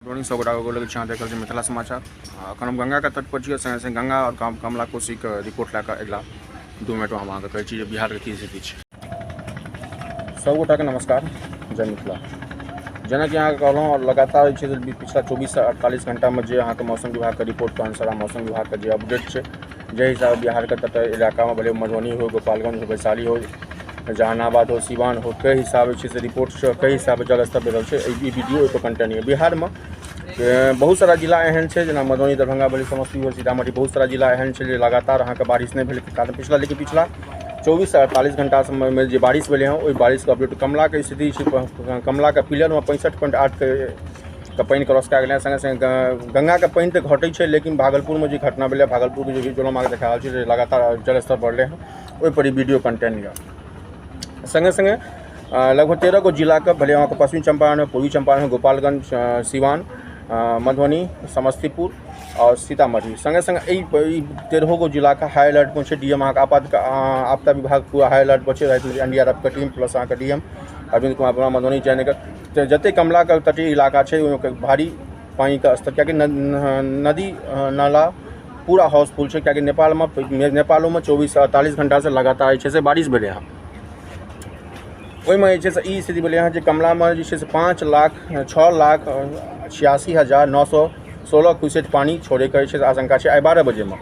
मधुबनी सभ गोटाके गोर लगै छी। अहाँ देख रहल छी मिथिला समाचार। एखन हम गंगाके तट पर छी, संगे संगे गंगा आओर कमला कोसीके रिपोर्ट लए कऽ अगिला 2 मिनटमे हम अहाँके कहै छी जे बिहारके की स्थिति छै। सभ गोटाके नमस्कार, जय मिथिला। जेनाकि अहाँके कहलहुँ आओर लगातार जे छै से पिछला 24 से 48 घंटामे जे अहाँके मौसम विभागके रिपोर्टके अनुसार आ मौसम विभागके जे अपडेट छै, जाहि हिसाबे बिहारके तट इलाकामे, भले मधुबनी हो, गोपालगंज हो, वैशाली हो, जहानाबाद हो, सिवान हो, कई हिसाबे छै से रिपोर्ट छै, कई हिसाबे जलस्तर बढ़ि रहल छै। ई वीडियो ओहिपर कंटेंट यऽ। बिहारमे बहुत सारा जिला एहन छै, जेना मधुबनी, दरभंगा, भेलै, समस्तीपुर, सीतामढ़ी, बहुत सारा जिला एहन छै जे लगातार अहाँके बारिश नहि भेलै कारण पिछला, लेकिन पिछला 24 से 48 घंटा समयमे जे बारिश भेलै हँ, ओहि बारिशके अपडेट। कमलाके स्थिति छै, कमलाके पिलरमे 65.8 के पानि क्रॉस कए गेलै हँ। सङ्गे सङ्गे गंगाके पानि तऽ घटै छै, लेकिन भागलपुरमे जे घटना भेलै, भागलपुरके जे वीडियो हम अहाँके देखा रहल छी जे लगातार जलस्तर बढ़लै हँ, ओहिपर ई वीडियो कंटेंट यऽ। सङ्गे सङ्गे लगभग 13 गो जिलाके, भले अहाँके पश्चिमी चम्पारण, पूर्वी चम्पारण, गोपालगंज, सिवान, मधुबनी, समस्तीपुर आओर सीतामढ़ी, सङ्गे सङ्गे एहि 13 गो जिलाके हाई अलर्टमे छै। डीएम अहाँके आपात आपदा विभाग पूरा हाई अलर्ट पर छै। रातिमे एनडीआरएफ के टीम प्लस अहाँके डीएम अरविंद कुमार वर्मा, मधुबनी, जयनगर, तऽ जतेक कमलाके तटीय इलाका छै, ओहिमे भारी पानिके स्तर, कियाकि नदी नाला पूरा हाउसफुल छै, कियाकि नेपालमे, नेपालोमे 24 से 48 घंटासँ लगातार जे छै से बारिश भेलै हँ। ओहिमे जे छै से ई स्थिति भेलै हँ जे कमलामे जे छै से 5 लाख, 6,86,916 क्यूसेक पानि छोड़ैके जे छै से आशंका छै आइ 12 बजेमे।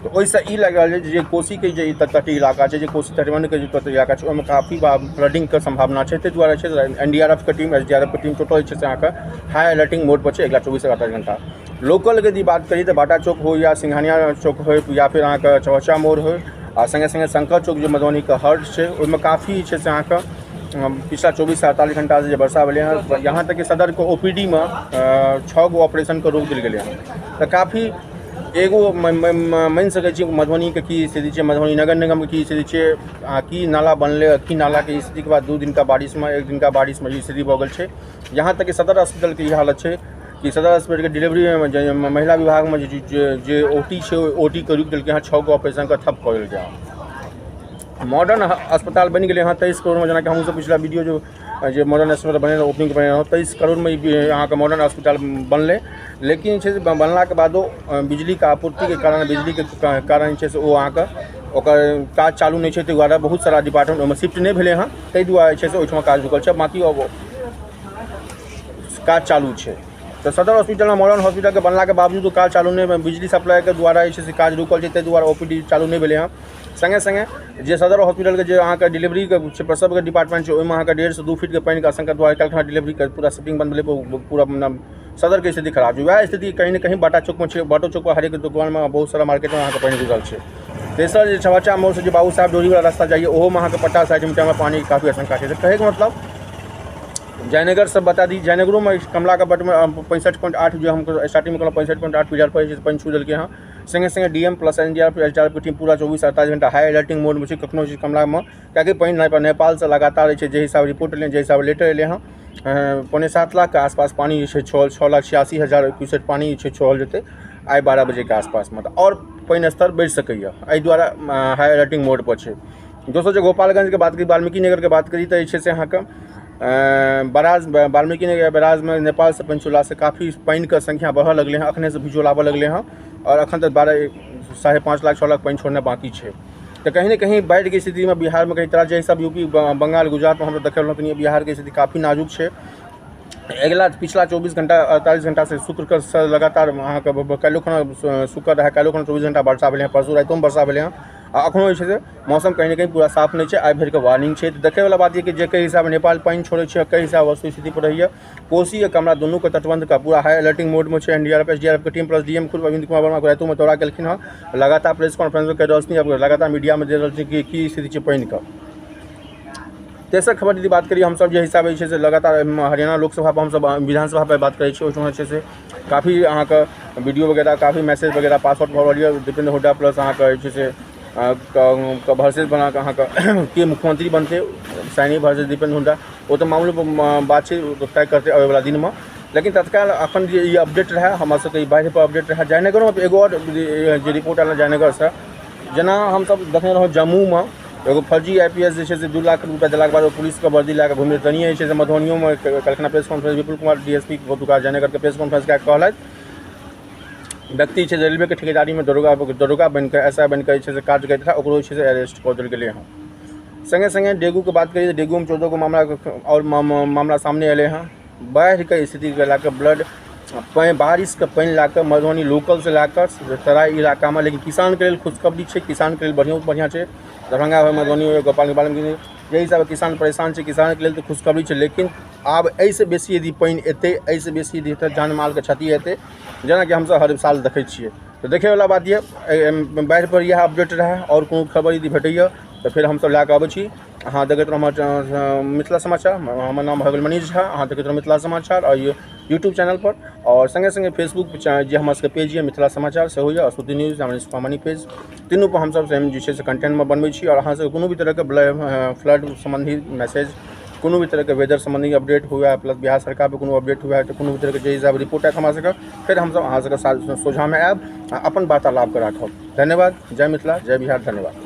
तऽ ओहिसँ ई लागि रहल छै जे कोसीके जे तटीय इलाका छै, जे कोसी तटबंधके जे तटीय इलाका छै, ओहिमे काफी फ्लडिंगके सम्भावना छै। ताहि दुआरे छै एनडीआरएफके टीम, एसडीआरएफके टीम टोटल जे छै से अहाँके हाई अलर्टिंग मोड पर छै अगिला 24 से 48 घंटा। लोकलके यदि बात करी तऽ बाटा चौक हो या सिंघानिया चौक हो या फिर अहाँके चौहच्चा मोड़ हो आ सङ्गे सङ्गे शंकर चौक, जे मधुबनीके हर्ट छै, ओहिमे काफी जे छै से अहाँके पिछला 24 से 48 घंटासँ जे वर्षा भेलै हँ, यहाँ तक कि सदरके ओपीडीमे छओ गो ऑपरेशनके रोक देल गेलै हँ। तऽ काफी एगो मानि सकै छी मधुबनीके की स्थिति छै, मधुबनी नगर निगमके की स्थिति छै आ की नाला बनलै, की नालाके स्थितिके बाद 2 दिनका बारिशमे, एक दिनका बारिशमे ई स्थिति भऽ गेल छै। यहाँ तक कि सदर हॉस्पिटलके ई हालत छै कि सदर हॉस्पिटलके डिलीवरीमे जे महिला विभागमे जे ओटी छै, ओहि ओटीके रोकि देलकै हँ, छओ गो ऑपरेशनके ठप कऽ देलकै हँ। मॉडर्न अस्पताल बनि गेलै हँ 23 करोड़मे। जेनाकि हमहूँसभ पिछला वीडियो जो जे मॉडर्न अस्पताल बने, ओपनिंग बने रहौँ, 23 करोड़मे ई अहाँके मॉडर्न अस्पताल बनलै, लेकिन जे छै से बनलाके बादो बिजलीके आपूर्तिके कारण, बिजलीके कारण जे छै से ओ अहाँके ओकर काज चालू नहि छै। ताहि दुआरे बहुत सारा डिपार्टमेंट ओहिमे शिफ्ट नहि भेलै हँ, ताहि दुआरे जे छै से ओहिठमा काज रुकल छै, बाँकी काज चालू छै। तऽ सदर हॉस्पिटलमे मॉडर्न हॉस्पिटलके बनलाके बावजूदो काज चालू नहि, बिजली सप्लाइके द्वारा जे छै से काज रुकल छै, ताहि दुआरे ओपीडी चालू नहि भेलै हँ। सङ्गे सङ्गे जे सदर हॉस्पिटलके जे अहाँके डिलीवरीके छै, प्रसवके डिपार्टमेंट छै, ओहिमे अहाँके 1.5 से 2 फीटके पानिके आशंका दुआरे काल्हि खना डिलीवरीके पूरा सेटिंग बंद भेलै। पूरा सदरके स्थिति खराब छै। वएह स्थिति कहीं ने कहीं बाटा चौकमे छै। बाटो चौकपर हरेक दोकानमे, बहुत सारा मार्केटमे अहाँके पानि घुसल छै। तेसर, जे छबच्चा मोड़सँ जे बाबू साहेब ड्योढ़ीवला रास्ता जाइए, ओहोमे अहाँके 50 सेंटीमीटरमे पानिके काफी आशंका छै। तऽ कहैके मतलब जयनगर से बता दी, जयनगरोमे कमलाके बटमे 65.8, जे हम स्टार्टिंगमे कहलहुँ, 65.8 पिलर पर जे छै पानि छू देलकै हँ। सङ्गे सङ्गे DM plus NDRF, SDRF team पूरा 24 से 48 घंटा हाई अलर्टिंग मोडमे छै। कखनो जे कमलामे, कियाकि पानि नेपालसँ लगातार जे छै, जे हिसाब रिपोर्ट एलै, जे हिसाब लेटर एलै हँ, 6.75 लाखके आसपास पानि जे छै छोड़ल, 6,86,000 क्यूसेक पानि जे छै छोड़ल जेतै आइ 12 बजेके आसपासमे, तऽ आओर पानि स्तर बढ़ि सकैए। एहि दुआरे हाई अलर्टिंग मोड पर छै। दोसर, जे गोपालगंजके बात करी, वाल्मीकि नगरके बात करी, तऽ जे छै से अहाँके बराज, वाल्मीकि नगर बराजमे नेपालसँ पानि छोड़लासँ काफी पानिके संख्या बढ़ऽ लगलै हँ। अखनेसँ भिजुअल आबऽ लगलै हँ आओर अखन तक 12, 5.5 लाख, 6 लाख पानि छोड़नाइ बाँकी छै। तऽ कहीं ने कहीं बाढ़िके स्थितिमे बिहारमे कहीं तरह जे सब यूपी, बंगाल, गुजरातमे हमसब देखेलहुँ, कनि बिहारके स्थिति काफी नाजुक छै। अगिला पिछला 24 घंटा, 48 घंटासँ शुक्रके से लगातार अहाँके काल्हिओ खना शुक्र रहै, काल्हिओ खना 24 घंटा वर्षा भेलै हँ, परसू रातिओमे वर्षा भेलै हँ आ अखनो जे छै से मौसम कहीं ने कहीं पूरा साफ नहि छै। आइ भरिके वार्निंग छै। तऽ देखैवला बात यऽ कि जे कई हिसाबे नेपाल पानि छोड़ै छै, कई हिसाब वस्तु स्थिति पर रहैए। कोसी आ कमला दुनूके तटबंधके पूरा हाई अलर्टिंग मोडमे छै। एनडीआरएफ, एसडीआरएफ के टीम प्लस डीएम खुद अरविंद कुमार वर्मा रातिओमे दौरा केलखिन हँ। लगातार प्रेस कॉन्फ्रेंस करि रहल छथिन, आब लगातार मीडियामे दे रहल छथिन कि की स्थिति छै पानिके। तेसर खबर यदि बात करी, हमसब जे हिसाबे जे छै से लगातार हरियाणा लोकसभा पर, हमसब विधानसभा पर बात करै छी, ओहिठमा जे छै से काफी अहाँके वीडियो वगैरह, काफी मैसेज वगैरह पास आउट भऽ रहल यऽ। दीपेन्द्र हुड्डा प्लस अहाँके जे छै से वर्सेस बना कऽ अहाँके के मुख्यमंत्री बनतै, सैनी वर्सेस दीपेन्द्र हुड्डा, ओ तऽ मामूली बात छै, ओ तय करतै अबैवला दिनमे। लेकिन तत्काल अखन जे ई अपडेट रहए हमरा सबके, ई बाढ़ि पर अपडेट रहए। जयनगरोमे एगो आओर जे रिपोर्ट आयल जयनगरसँ, जेना हमसब देखने रहौँ जम्मूमे एगो फर्जी IPS जे छै से 2 लाख रुपया देलाके बाद ओ पुलिसके वर्दी लए कऽ घुमि तनिए जे छै से मधुबनियोमे कलखना press conference Vipul Kumar DSP ओतुका जयनगरके प्रेस कॉन्फ्रेंस कए कऽ कहलथि व्यक्ति छै रेलवेके ठेकेदारीमे दरोगा बनिकऽ SI बनिकऽ जे छै से काज करैत रहए, ओकरो जे छै से अरेस्ट कऽ देल गेलै हँ। संगे संगे डेंगूके बात करिए तऽ डेंगूमे 14 गो मामला आओर मामला सामने एलै हँ। बाढ़िके स्थितिके लए कऽ ब्लड बारिशके पानि लए कऽ मधुबनी लोकलसँ लए कऽ तराई इलाकामे, लेकिन किसानके लेल खुशखबरी छै, किसानके लेल बढ़िआँ छै। दरभंगा होइ, मधुबनी होइ, गोपाल जाहि हिसाबे किसान परेशान छै, किसानके लेल तऽ खुशखबरी छै। लेकिन आब एहिसँ बेसी यदि पानि एतै, एहिसँ बेसी यदि हेतै, जान मालके क्षति हेतै, जेनाकि हमसब हर साल देखै छियै। तऽ देखैवला बात यऽ, बाढ़ि पर इएह अपडेट रहए। आओर कोनो खबर यदि भेटैए तऽ फेर हमसब लए कऽ अबै छी। अहाँ देखैत रहू हमर मिथिला समाचार। हमर नाम भऽ गेल मनीष झा। अहाँ देखैत रहू मिथिला समाचार आओर यूट्यूब चैनल पर, आओर संगे संगे फेसबुक जे हमर सबके पेज यऽ मिथिला समाचार सेहो यऽ, स्तुति न्यूज मनी पेज, तीनू पर हमसब सेम जे छै से कंटेंटमे बनबै छी। आओर अहाँ सबके कोनो भी तरहके फ्लड सम्बन्धी मैसेज, कोनो भी तरहके वेदर सम्बन्धी अपडेट हुए, प्लस बिहार सरकार पर कोनो अपडेट हुए, तऽ कोनो भी तरहके जे हिसाब रिपोर्ट आयत हमरा सबके, फेर हमसब अहाँ सबके सोझामे आयब आ अपन वार्तालापके राखब। धन्यवाद। जय मिथिला, जय बिहार। धन्यवाद।